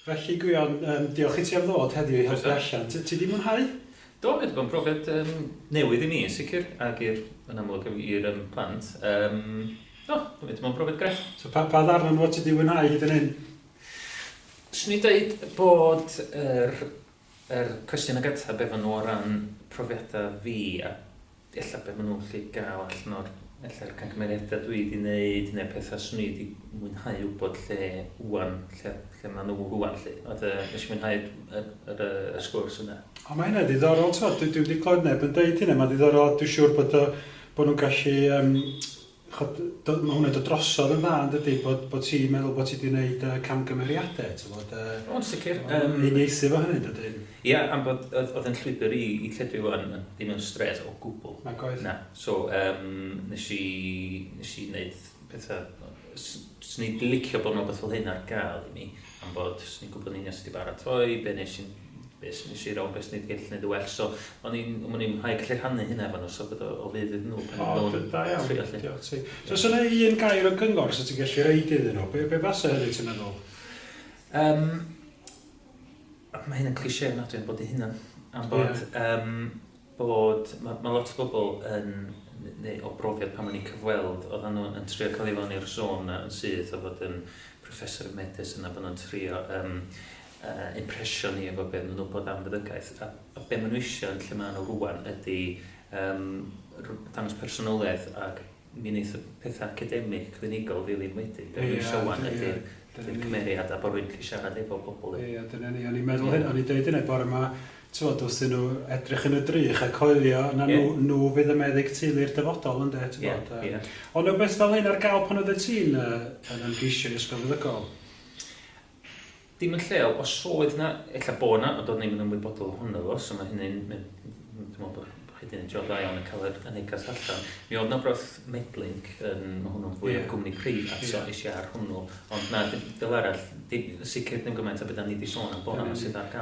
Felly Gwion, diolch i ti am ddod heddiw i helpu allan. Ti 'di mwynhau? Do, mae 'di bod yn brofiad newydd i mi yn sicr, ac i'r, yn amlwg i'r plant. Do, mae 'di bod yn brofiad grêt. So pa ddarn o'n fo ti 'di fwynhau hyd yn hyn? Swn i'n dweud bod yr, yr cwestiwn ag ateb efo nhw o ran profiadau fi a ella be maen nhw'n gallu gael allan o'r ella'r camgymeriadau dwi 'di wneud neu pethau 'swn i 'di mwynhau wybod lle ŵan, lle, lle maen nhw rŵan 'lly. Oedd, yy, nes i mwynhau yr, yr, y sgwrs yna. O, mae hynna'n ddiddorol, t'mod, dwi dwi'm 'di clywed neb yn deud hynna, mae'n ddiddorol, dwi'n siŵr bod o, bod nhw'n gallu yym Chod, do, mae hwnna'n dod drosodd yn dda, yn dydy, bod ti'n meddwl bod ti wedi gwneud camgymeriadau, ti'n bod? O'n sicr. Uniaethu efo hynny, dydyn? Ia, am bod oedd yn llwybr i i lle dwi ŵan yn ddim yn strêt o gwbl. Nag oedd. Na. So, nes i, nes i wneud pethau, 'swn i'n licio bod 'na wbath fel hyn ar gael i mi, am bod 'swn i'n gwybod yn union sut i baratoi, be nes i'n be nes i rong, be swn i 'di gallu neud yn well. So, o'n i'n o'n i'n mwynhau gallu rhannu hynna efo nhw, so bod o o fudd iddyn nhw pan oedden nhw'n da iawn. Trio 'lly. Diolch ti. So, os yna un gair o gyngor 'sa ti'n gallu roid iddyn nhw, be fasa hynny ti'n meddwl? Mae hyn yn cliché ofnadwy ond bod eu hunan. Am bod, yeah. Bod mae lot o bobl yn, neu o brofiad pan o'n i'n cyfweld, oedden nhw yn trio cael i fewn i'r zone 'na yn syth o fod yn professor of medicine a bod nhw'n trio impresio ni efo be nhw'n wybod am feddygaeth. A be maen nhw eisiau yn lle maen nhw rŵan ydy dangos personoliaeth ac mi wneith y pethau academig clinigol ddilyn wedyn. Be maen nhw eisiau ŵan ydy'r cymeriad a bod rhywun gallu siarad efo pobl. Ie, dyna ni. O'n i'n meddwl hyn, o'n i'n deud hynny bore 'ma, t'mod, wrth iddyn nhw edrych yn y drych a coelio na nhw fydd y meddyg teulu'r dyfodol, ynde, t'mod. Ie, ie. Ond oedd beth fel hyn ar gael pan oeddet ti'n yn ymgeisio i ysgol feddygol? Dim yn lleol, os oedd 'na, ella bo' 'na, ond o'n i'm yn ymwybodol ohono fo, so mae hynny'n, dwi'n meddwl bod chi 'di neud job dda iawn yn cael y neges allan. Mi oedd 'na wbath Medlink yn, ma' hwnnw'n fwy o gwmni preifat, so es i ar hwnnw, ond na, fel arall, dim, sicr ddim gymaint o be' 'dan ni 'di sôn am bore 'ma sydd ar gael.